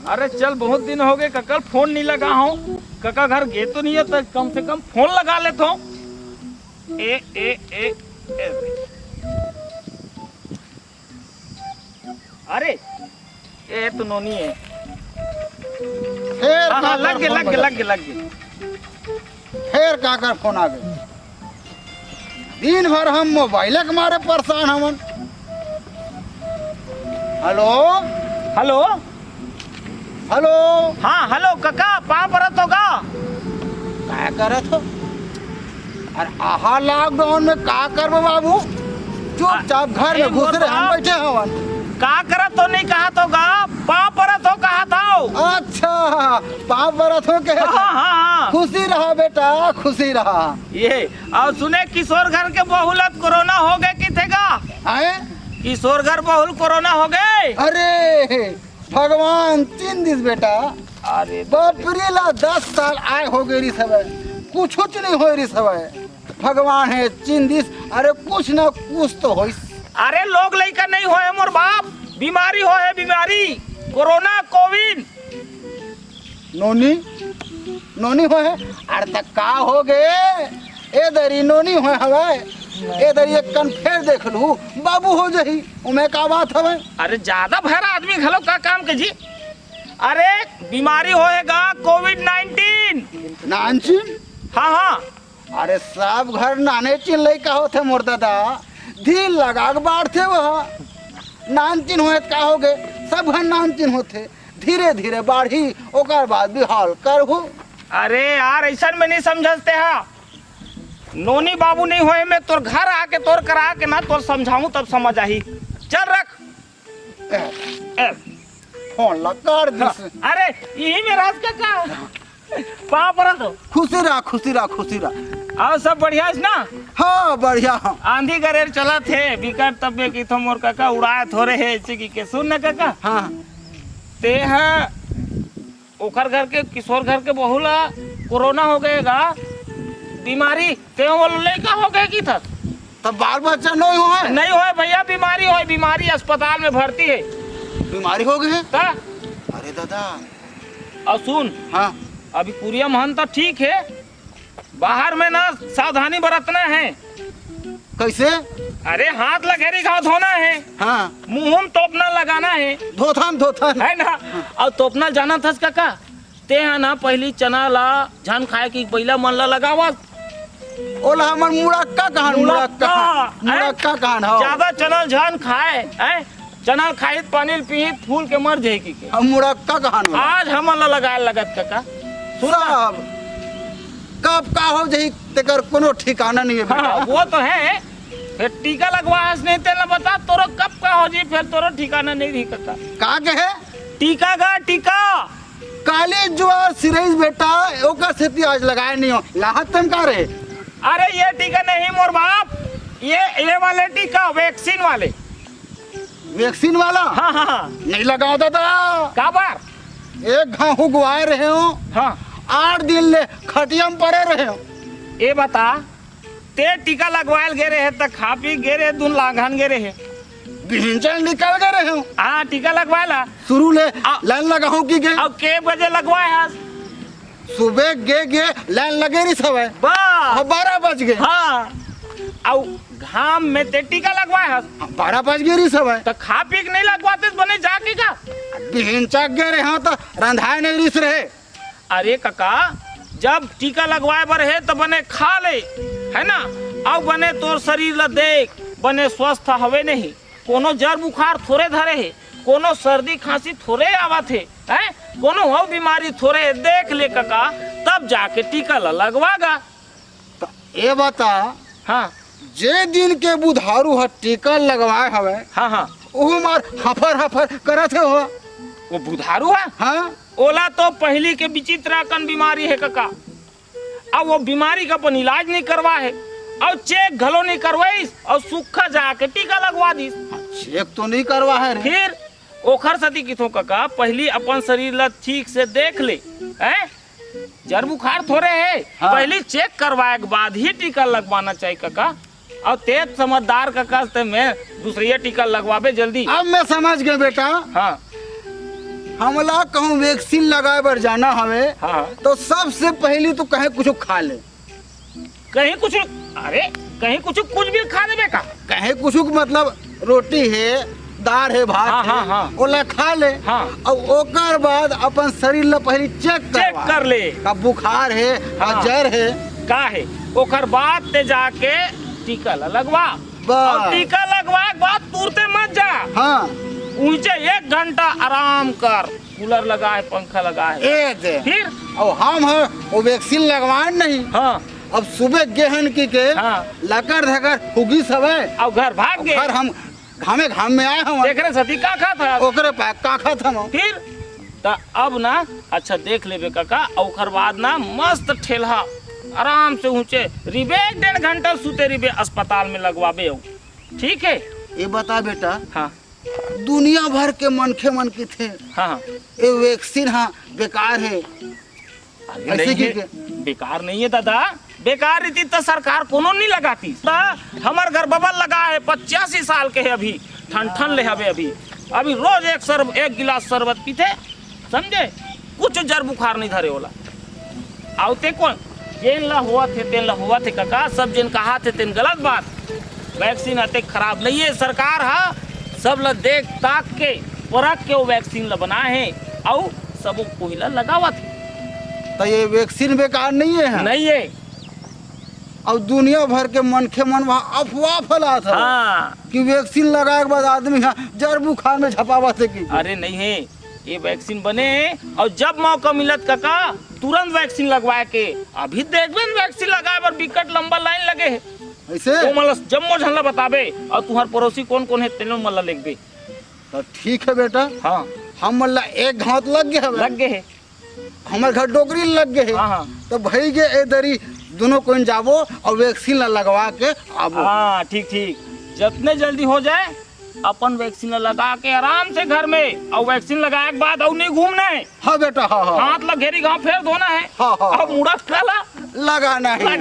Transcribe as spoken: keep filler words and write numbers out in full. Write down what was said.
अरे चल, बहुत दिन हो गए कका ल फोन नहीं लगा हूँ। कका घर गे तो नहीं है, तो कम से कम फोन लगा लेता हूँ। ए ए ए ए। अरे, ए तो नोनी है। फेर हाँ, हाँ, का लग कर गए, फोन लग गए, लगा? लग गए, लग गए। फेर का कर फोन आ गए? दिन भर हम मोबाइल के मारे परेशान हवन। Hello, hello, hello. हाँ, हेलो कका, पाँव परत हो का? का करत हो? अरे आहा, लॉकडाउन में का करबो बाबू, चुपचाप घर ए, में घुस मोर रहे हम, बाप। बैठे हवन। का करत हो नहीं कहा तो का? पाँव परत हो कहा था। अच्छा, पाँव परत हो के? हाँ, हाँ, हाँ। खुशी रहा बेटा, खुशी रहा। ये, और सुने, किशोर घर के बहुलत कोरोना हो गए कि थे का? हैं? किशोर घर बहुल कोरोना हो गए। अरे भगवान, चिन दिस बेटा। अरे बापरी ला दस साल आए हो गए रिस हवय, कुछ नहीं होय रिस हवय। भगवान है चिन दिस, अरे कुछ ना कुछ तो होइस। अरे, लोग लइका नहीं होए मोर बाप, बीमारी होए, बीमारी, कोरोना, कोविड। नोनी, नोनी होए है। अरे त का हो गे? ए दरी नोनी होए हवय, ए दरी एक कन फेर देख लू, बाबू हो जही, ओमे का बात हवय? अरे, ज्यादा भैरा आदमी घलो का काम के जी? अरे, बीमारी होएगा कोविड नाइनटीन। नानचिन? हाँ, हाँ। अरे सब घर नाने चिन लइका होथे मोर दादा, धीर लगा के बाढ़थे वह। नानचिन होए त का हो गे, सब घर नानचिन होथे, धीरे धीरे बाढ़ी, ओकर बाद बिहाव करहू। अरे यार, ऐसा में नहीं समझते हा। नोनी बाबू नहीं होए में तोर घर आके तोर करा के ना तोर समझाऊं तब समझ आही। चल रख। ए, फोन ला कर दिस। अरे, यही में राज का का? पाँव परत हो। खुशी रहा, खुशी रहा, खुशी रहा। और सब बढ़िया है ना? हाँ, बढ़िया। हाँ। आंधी गरेर चलत हे, बिकट तब्बे की तो मोर काका उड़ाए थोरे हे, ऐसे की के सुन न काका। हाँ। ते हा ओखर घर के, किशोर घर के बहू ला कोरोना हो गए गा, बीमारी, ते वो लइका हो गए की था? तब बाल बच्चा नहीं हुआ है? नहीं होए भैया, बीमारी होए, बीमारी अस्पताल में भर्ती है। बीमारी हो गए है? ता अरे दादा। और सुन, हाँ। अभी कुरिया महन तो ठीक है, बाहर में ना सावधानी बरतना है। कैसे? अरे हाथ ला घेरी घाव धोना है, हाँ। मुंह में तोपना लगाना है, धोथन, धोथन। है ना? और तोपना जानत हस काका, ते हा ना पहली चना ला झन खाए की पहिला मन ला लगावत। ओला हमन मुड़क्का कहन, मुड़क्का, मुड़क्का। हैं? मुड़क्का कहन, हाँ। ज्यादा चना झन खाए, हैं? चना खाइत पानी ल पीहित फूल के मर जाए की के। हम मुड़क्का कहन ओला। आज हमन ला लगाए लगत काका। सुन ना। सब कब का हो जाही तेकर कोनो ठिकाना नहीं है बेटा। हाँ, वो तो है। फिर टीका लगवा हस नहीं तेला बता, तोरो कब का हो जी, फिर तोरो ठिकाना नहीं रही काका। का कहे? टीका गा टीका। काली जुआर सिरइस बेटा, ओकर सेती आज लगाए नहीं हो। लाहत तम का रे? अरे ये टीका नहीं मोर बाप, ये ये वाले टीका, वैक्सीन वाले। वैक्सीन वाला? हाँ हाँ हाँ। नहीं लगाओ दादा। काबर? एक घाव हुगवाए रहे हो, हाँ। आठ दिन ले खटिया में पड़े रहे हो। ये बता, ते टीका लगवायल गे रहे त खा पी गे रहे, दुन लांघन गे रहे। बिहिंचल निकल गए रहे हो। हाँ, टीका लगवायला। शुरू ले आ- लाइन लगाओ की गए। अब के बजे लगवाए हस? सुबह गे गे लाइन लगे रही सवय। बा- हाँ, बारह बज गए। हाँ। अब घाम में ते टीका लगवाए हस, हाँ, बारह बज गए रही सवय। त खा पी के नहीं लगवाते बने जाके का? बिहिंचा गे रहे हाँ तो रंधाए नहीं रिस रहे। अरे काका, जब टीका लगवाए बर हे त बने खा ले, है ना? अउ बने तोर शरीर ला देख, बने स्वस्थ हवे नहीं, कोनो जर बुखार थोरे धरे हे, कोनो सर्दी खांसी थोरे आवत हे, हैं? कोनो हव बीमारी थोरे हे, देख ले काका, तब जाके टीका ला लगवा गा। तो ये बता, हाँ। जे दिन के बुधारू ह टीका लगवाए हवे, हाँ हाँ। ओहू मार हफर हफर करत हे हो। वो बुधारू है? हाँ। ओला तो पहली के विचित्र अकन बीमारी है काका। अब वो बीमारी का अपन इलाज नहीं करवा है, और चेक घलो नहीं करवाइस, और सुक्खा जाके टीका लगवा दिस। चेक तो नहीं करवा है रे। फिर ओखर सती किथों काका, पहली अपन शरीर ला ठीक से देख ले, हैं? जर बुखार थोरे है, हाँ। पहली चेक करवाए के बाद ही टीका लगवाना चाहिए काका। और तेज समझदार काका, ते मैं दूसरे टीका लगवाबे जल्दी। अब मैं समझ गया बेटा। हाँ। हमला कहूँ वैक्सीन लगाए बर जाना हवे, हाँ। तो सबसे पहली तो कहे कुछ खा ले। कहीं कुछ, अरे, कहीं कुछ, कुछ भी खा लेबे का? कहे कुछ मतलब रोटी है, दाल है, भात हाँ, है, हाँ, हाँ। ओला खा ले। हाँ। अब ओकर बाद अपन शरीर ला पहली चेक चेक करवा। कर ले। का बुखार है, का हाँ। जर है। का है? ओकर बाद ते जाके टीका ला लगवा। बस। और टीका लगवा के बाद तुरते मत जा। हाँ। उहिचे एक घंटा आराम कर, कूलर लगा है, पंखा लगा है। ए दे। फिर? अब हम ह वो वैक्सीन लगवान नहीं। हाँ। अब सुबह गेहन की के हाँ। लकर धकर हुगी सवे। अब घर भाग गए। घर हम घामे घाम में आए हम। एकरे सती का खात हस? ओकरे पा का खात हम। फिर? त अब ना, अच्छा देख लेबे काका, अउ ओकर बाद ना मस्त ठेलहा आराम से ऊंचे रिबे, एक डेढ़ घंटा सूते रिबे अस्पताल में लगवाबे अउ। ठीक है? ये बता बेटा, हाँ। दुनिया भर के मनखे मन किथे, हाँ, हाँ। ये वैक्सीन हा बेकार है। अरे ऐसे नहीं की है, के? बेकार नहीं है दादा, बेकार रहती तो सरकार कोनो नहीं लगाती। तो हमर घर बबल लगा है, पचासी साल के है अभी, ठन ठन ले हवे अभी, अभी रोज एक शरब-, एक गिलास शरबत पीथे, समझे? कुछ जर बुखार नहीं धरे होला। आउ ते कोन? जेन ला होवत हे, तेन ला होवत हे काका, सब जेन कहात हे, तेन गलत बात। वैक्सीन अतेक खराब नहीं है, सरकार हा सब ला देख ताक के, परख के वो वैक्सीन ला बनाए हे, अउ सबो कोई ला लगावत हे। तो ये वैक्सीन बेकार नहीं है? नहीं है। अब दुनिया भर के मनखे मन वहाँ अफवाह फैलात हे हाँ। कि वैक्सीन लगाए के बाद आदमी हा जर बुखार में झपावत है कि। अरे नहीं है, ये वैक्सीन बने हे अउ जब मौका मिलत काका, तुरंत वैक्सीन लगवाए के। अभी देखबे न, वैक्सीन लगाए बर बिकट लंबा लाइन लगे हे। ऐसे? वो मतलब जम्मो झन ला बताबे अउ तुहर पड़ोसी कोन कोन हे, तेनो मन ला लेगबे। तो ठीक है बेटा, हाँ। हम मन ला एक घाव तो लग गया हवे। लग गए हे। हमर घर डोकरी लग गए हे। हाँ, हाँ। तो भई गे ए दरी दोनों कोई जाबो अउ वैक्सीन ला लगवा के आबो। हाँ, ठीक, ठीक। जतने जल्दी हो जाए, अपन वैक्सीन ला लगा के आराम से घर में, अउ वैक्सीन लगाए के बाद अउ नहीं घूमना है। हाँ बेटा, हाँ, हाँ। हाथ ला घेरी घाव फेर धोना है। हाँ, हाँ, अउ हाँ। मुड़ा काला लगाना है। लगा-